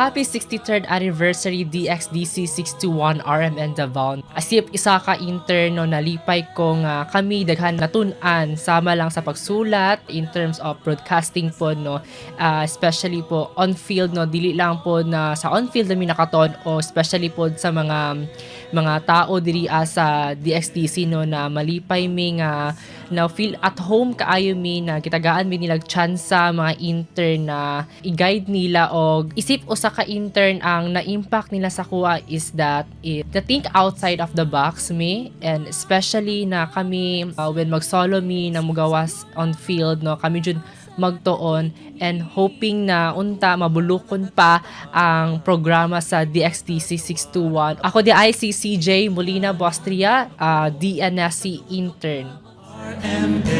Happy 63rd anniversary, DXDC 621 RMN Davao. Isip isa ka intern, no, nalipay ko nga kami daghan natun-an sama lang sa pagsulat in terms of broadcasting po, no, especially po on field, no, dili lang po na sa on field kami nakaton o especially po sa mga tao diri sa DXDC, no, na malipay mi nga na feel at home kaayo mi, na gitagaan mi nila chance sa mga intern na i-guide nila. Og isip usa ka intern, ang na-impact nila sa akoa is that it, the think outside of the box mi, and especially na kami when mag-solo mi na mugawas on field, no, kami jud magtuon and hoping na unta mabulukon pa ang programa sa DXDC 621. Ako diay si CJ Molina Bostria, DNSC intern. RMN.